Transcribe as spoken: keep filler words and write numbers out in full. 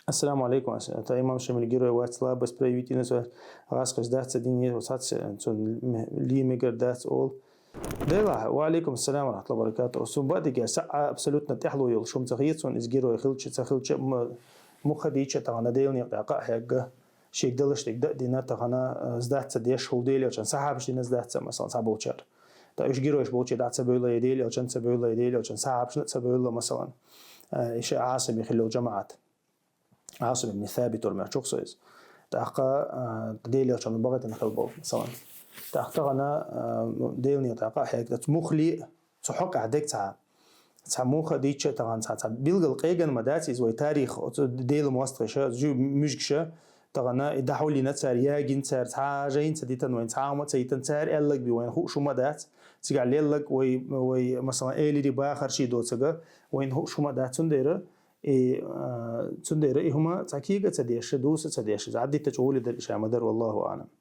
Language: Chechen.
Ассаламу алейкум. Ас-, та имам Шамиль герой вац, слабость проявить йина, со гӀаскхаш дац, ца дин еза, сац, цун лимегар дац ол. Дела, ва алейкум ассалам ва рахматуллахи ва баракатух. Сун бадига са абсолютно тӀехло йол, шум ца хецун, из герой хилча, ца хилча, м-, муха дича тагана Делнех да къа хягга. Шег далаш дег да дина тагана, э, сдаться деш хул Делелчан, сахабш дина сдаться, масалан, са болчар. Та уж геройш болча да ца бёйла, Делелчан ца бёйла, Делелчан сахабшна ца бёйла, масалан. Э, иша Асами хилол жамаат. Асум ибн Сабит ур мягчух соиз. Тахка, а, Делелчан багатин хил бол, масалан. Тахта гана, а, Делни тахка хек, дац мухли, цу хок адек ца. Ца муха дича таган ца, ца билгал къеган ма дац из вай тарих, оцу Дел мост хиша, жу мюжгша, тагана и дахулина цар, ягин цар, ца жаин ца дитан вайн, ца ма ца итан цар, эллаг би вайн ху шума дац, цига леллаг вай, вай, масалан, элири бахар ши доцага, вайн ху шума дац, цундера, и, а, цундера и хума ца кига ца деша, дуса ца деша, за аддита чули дар иша мадар, валлаху а'лам.